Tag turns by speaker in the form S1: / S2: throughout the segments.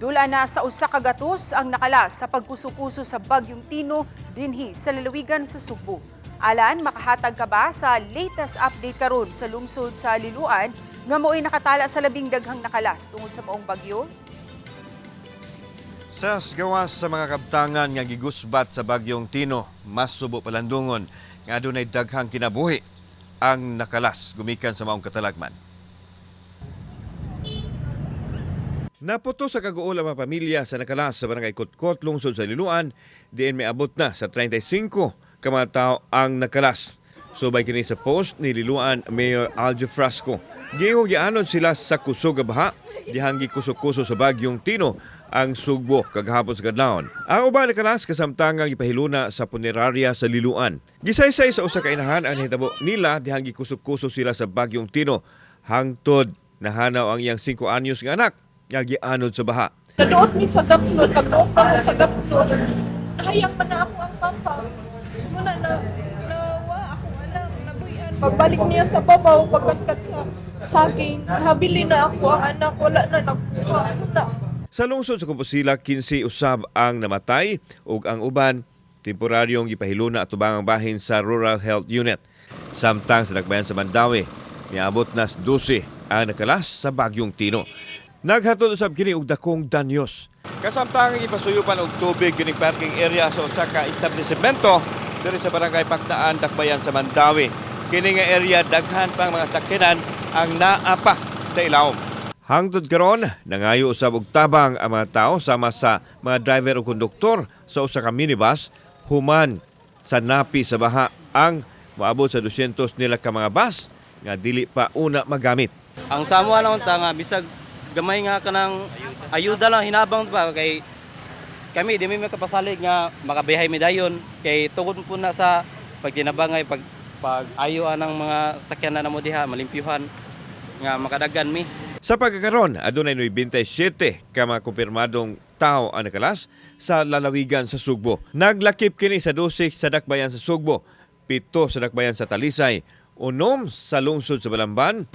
S1: Dula na sa 100 ang nakalas sa pagkuso-kuso sa Bagyong Tino dinhi sa lalawigan sa Sugbo. Alan, makahatag ka ba sa latest update karon sa lungsod sa Liluan nga mao'y nakatala sa labing daghang nakalas tungod sa maong bagyo?
S2: Sa gawas sa mga kabtangan nga gigusbat sa Bagyong Tino, mas subo palandungon nga adunay daghang kinabuhi ang nakalas gumikan sa maong katalagman. Naputo sa kaguol ang mga pamilya sa nakalas sa barangay Kotkot, lungsod sa Liluan, diin may abot na sa 35 ka mga tao ang nakalas. Subay kini sa post ni Liluan Mayor Aljo Frasco. Giingong gianod sila sa kusog nga baha, dihang gikuso-kuso sa Bagyong Tino ang Sugbo kagahapon sa kadlawon. Ang uban nakalas kasamtangang gipahiluna sa punerarya sa Liluan. Gisaysay sa usa ka inahan ang nahitabo nila dihang gikuso-kuso sila sa Bagyong Tino hangtod nahanaw ang iyang 5 anyos nga anak nga gianod sa baha.
S3: Naduot mi sa gapnod, pagduot pa ko sa gapnod, nahayang man na ako ang papa. Sumuna na, nawa akong anak, nabuyan. Pagbalik niya sa babaw, pagkatkat sa saging, nabili na ako ang anak, wala na nagkuha. Ano na?
S2: Sa lungsod sa Compostela, 15 usab ang namatay ug ang uban temporaryong gipahiluna at tubangang bahin sa Rural Health Unit. Samtang sa dakbayan sa Mandaue, miabot na sa 12 ang nakalas sa Bagyong Tino. Naghatod usab kini og dakong danyos. Kasamtangang ipasuyupan og tubig kining parking area sa usa ka establishmento diri sa barangay Paknaan, dakbayan sa Mandaue. Kini nga area daghan pang mga sakyanan ang naa pa sa ilawom. Hangtod karon, nangayo usab og tabang ang mga tao sama sa mga driver o konduktor sa usa ka minibus human sa napi sa baha ang moabot sa 200 nila ka mga bus nga dili pa una magamit.
S4: Ang samoa lang unta nga bisag gamay nga kanang ayuda lang, hinabang pa kay kami di mi makapasalig nga makabihay mi dayon kay tugod po na sa pagtinabangay pag pag ayo anang mga sakyanan namo diha malimpyuhan nga makadagan mi.
S2: Sa pagkakaron, adunay 97 ka mga kumpirmadong tao ang nakalas sa lalawigan sa Sugbo. Naglakip kini sa 12 sa dakbayan sa Sugbo, 7 sa dakbayan sa Talisay, 6 sa lungsod sa Balamban,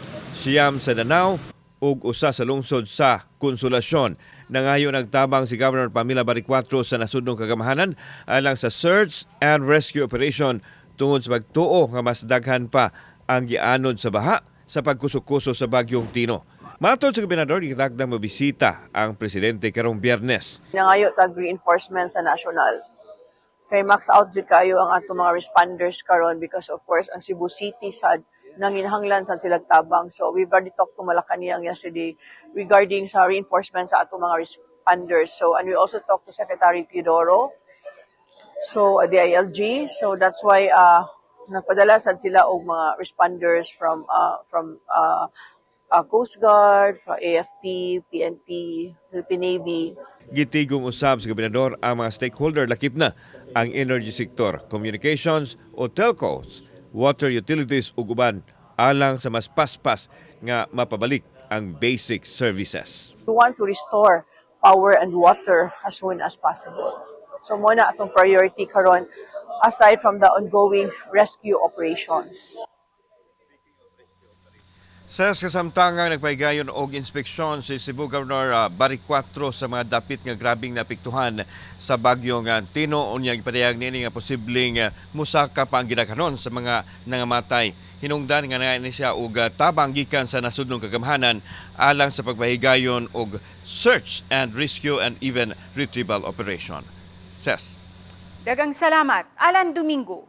S2: 9 sa Danao, ug 1 sa lungsod sa Konsolasyon. Nangayo nagtabang si Governor Pamela Baricuatro sa nasudnong kagamahanan alang sa search and rescue operation tungod sa pagtuo nga mas daghan pa ang gianod sa baha sa pagkuso-kuso sa Bagyong Tino. Matod sa gobernador, gitagdang mobisita ang presidente karong Biyernes.
S5: Nangayo tag reinforcement sa national. Kay max out jud kayo ang atong mga responders karon because, of course, ang Cebu City sad nanginhanglan sad sila tabang. So we've already talked to Malacanang yesterday regarding sa reinforcement sa atong mga responders. So and we also talked to Secretary Teodoro. So DILG. So that's why nagpadala sad sila og mga responders from Coast Guard, from AFP, PNP, Philippine Navy.
S2: Gitigom usab sa gobernador ang mga stakeholder, lakip na ang energy sector, communications o telcos, water utilities ug uban alang sa mas paspas nga mapabalik ang basic services.
S5: We want to restore power and water as soon as possible. So mao na atong priority karon aside from the ongoing rescue operations.
S2: Sa kasamtangang nagpahigayon og inspeksyon si Cebu Governor Baricuatro sa mga dapit nga grabing naapektuhan sa bagyong Tino, unya gipadayag niini nga posibleng musaka pa ang gidaghanon sa mga nangamatay. Hinungdan nga naa ni siya og tabang gikan sa nasudnong kagamhanan alang sa pagpahigayon og search and rescue and even retrieval operation. Ses.
S1: Daghang salamat, Alan Domingo.